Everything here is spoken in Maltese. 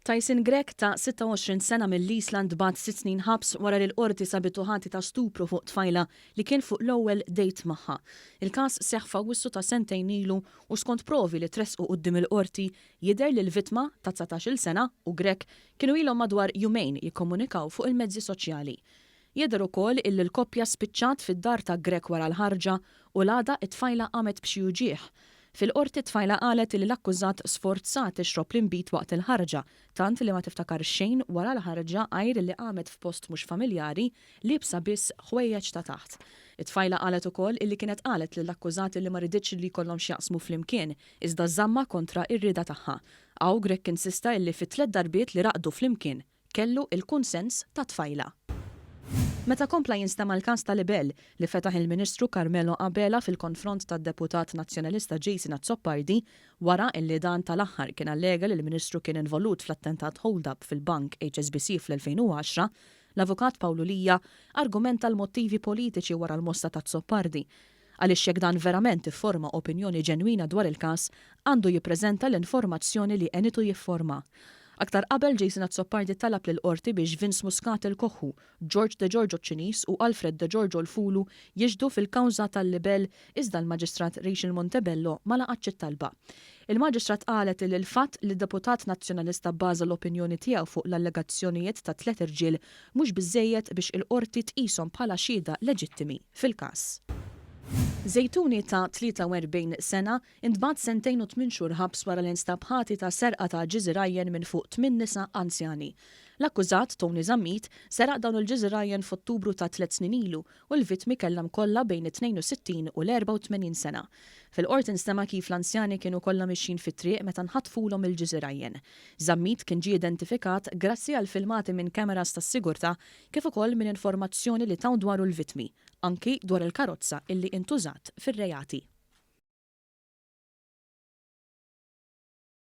Tyson Grech ta' 26 sena mill-Isla ntbagħat sitt snin ħabs wara li l-Qorti sabitu ħati ta' stupru fuq tfajla li kien fuq l-ewwel date magħha. Il-każ seħħ f'Awwissu ta' sentejn ilu u skont provi li tressqu quddiem il-Qorti jidher li l-vittma, ta' 19-il sena, u Grech kienu ilhom madwar jumejn jikkomunikaw fuq il-mezzi soċjali. Jidher ukoll illi l-koppja spiċċat fid-dar ta' Grech wara l-ħarġa u l-għada t-tfajla qamet b'xi uġigħ. Fil-Qorti t-tfajla qalet illi l-akkużat sforzha tixrob l-inbid waqt il-ħarġa, tant li ma tiftakar xejn wara l-ħarġa għajr illi qamet f'post mhux familjari, liebsa biss ħwejjeġ ta' taħt. It-tfajla qalet ukoll illi kienet qalet lill-akkużat illi ma riditx li jkollhom x'jaqsmu flimkien, iżda żammha kontra r-rieda tagħha. Hawn Grech insista illi fit-tliet darbiet li raqdu flimkien, kellu l-kunsens tat-tfajla. Meta kompla jinstema' l-każ ta' libell li fetaħ il-Ministru Carmelo Abela fil-konfront tad-Deputat Nazzjonalista Jason Azzopardi wara illi dan tal-aħħar kien allega li l-Ministru kien involut fl-attentat hold-up fil-bank HSBC fl-2010, l-Avukat Pawlu Lia argumenta l-mottivi politiċi wara l-mossa t'Azzopardi Għaliex jekk dan verament ifforma opinjoni ġenwina dwar il-każ, għandu jippreżenta l-informazzjoni li għenitu jifforma. Aktar qabel Jason Azzopardi talab lill-Qorti biex Vince Muscat il-Koħħu, George Degiorgio ċ-Ċiniż u Alfred Degiorgio l-Fulu jixhdu fil-kawża tal-libell iżda l-Maġistrat Rachel Montebello ma laqgħetx it-talba. Il-Maġistrat qalet li l-fatt li deputat Nazzjonalista bbaża l-opinjoni tiegħu fuq l-allegazzjonijiet ta' tliet irġiel mhux biżżejjed biex il-Qorti tqishom bħala xhieda leġittimi fil-każ. Żejtuni ta' 43 sena ntbagħat sentejn u tmien xhur ħabs wara li nstab ħati ta' serqa ta' ġiżirajjen minn fuq tmien nisa anzjani. L-akkużat, Tony Zammit, seraq dawn il-ġiżirajjen f'Ottubru ta' tliet snin ilu u l-vittmi kellhom kollha bejn it-62 u l-84 sena. Fil-Qorti nstema' kif l-anzjani kienu kollha mixjin fit-triq meta nħatfulhom il-ġiżirajjen. Zammit kien ġie identifikat grazzi għal filmati minn cameras tas-sigurtà kif ukoll minn informazzjoni li taw dwaru l-vittmi, anki dwar il-karozza illi intużat fir-reati.